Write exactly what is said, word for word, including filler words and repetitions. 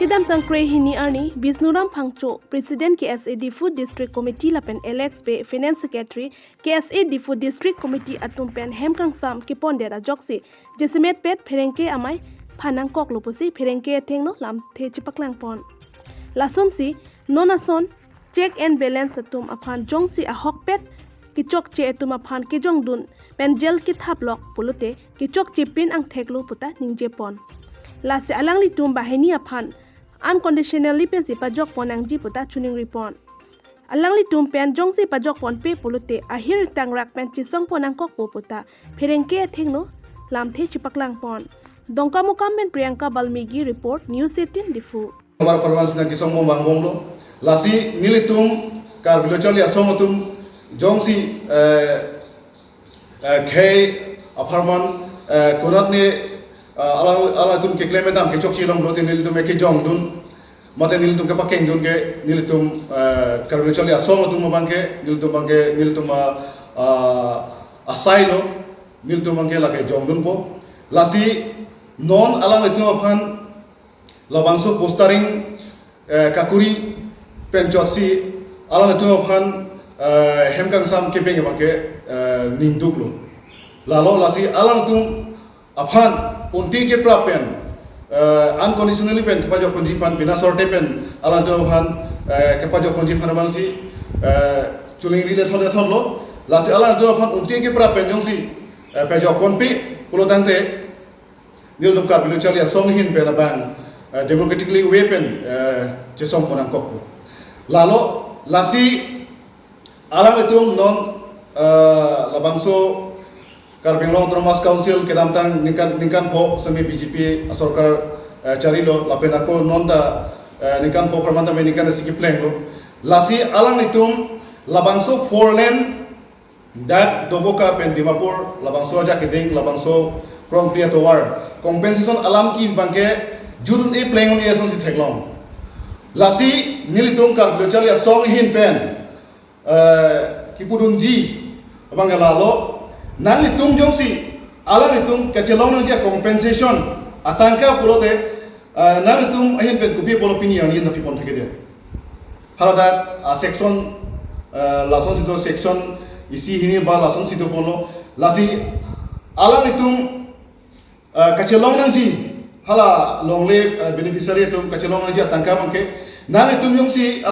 Kedamtang krehini arni Bisnuram Phangcho, President K S A Diphu District Committee lapen Alex Bey, Finance Secretary K S A Diphu District Committee atum pen hem kangsam kepondet ajoksi jasemet pet pherangke amei phan nangkoklo pusi pherangke athengno lamthe chepaklang pon. Lasonsi non ason check and balance atum aphan jongsi ahokpet kechokche atum aphan kejongdun pen jail kethaplok pulote kechokche pin angtheklo puta ningje pon. Lasi alanglitum banghini aphan unconditionally pensi pajok pon nangji puta choningri pon. Alanglitum pen jongsi pajok ponpe pulote ahir tangrak pen chesong pon nangkokpo puta pherangke athengno lamthe chepaklang pon. Dongkamukam pen Priyanka Balmiki report, News eighteen Diphu. Amar parwan sinang kesong bom bang bomlo. Lasi nelitum Karbi Lo Charli Asong atum jongsi, eh, eh, khei apharman, eh, konat ne, eh, alang, alangtum keklem dam kechokche longlo te nelitum kejongdun. Mate nelitum kepakengdun ke nelitum, eh, Karbi Lo Charli Asong atum abangke nelitum abangke nelitum, ah, ah, asailo, nelitum abangke lake jongdunpo. Lasi non alanglitum aphan labangso postering, eh, kakuri penchotsi alanglitum aphan, eh, hem kangsam kepeng abangke, eh, ningduklo. Lalo lasi alangtum aphan unti keprap pen, eh, unconditionally pen kepajok ponji aphan bina sorte pen alangtum aphan, eh, kepajok ponji aphan abangsi, eh, choningri lethot lethotlo. Lasi alangtum aphan unti keprap pen jongsi, eh, pajok ponpe pulotangte nelitum Karbi Lo Charli Asong ahin pen abang, eh, democratically way pen, eh, chesong pon nangkokpo. Lalo lasi alanglitum non, eh, labangso Karbi Anglong Autonomous Council kedamtang ningkan ningkan pho semi B J P asorkar, eh, charilo lapen ako non ta, eh, ningkan pho apharman ta me ningkan isi keplenglo. Lasi alanglitum labangso four lane dak Doboka pen Dimapur labangso ajak keding labangso krongpri atovar compensation alam ki abangke judun e pleng un-e asonsi theklong. Lasi nelitum Karbi Lo Charli Asong ahin pen, eh, kepudunji abangke lalo, nanglitum jongsi alanglitum kachelong nangji compensation atangka pulote, eh, nanglitum ahin pen kopi pulo pini arni nangpi pon thekthedet. Haladak, ah, section, eh, lasonsi do section isi hini ba lasonsi do ponlo. Lasi alanglitum, eh, kachelong nangji hala longle, eh, beneficiary atum kachelong nangji atangka abangke nanglitum jongsi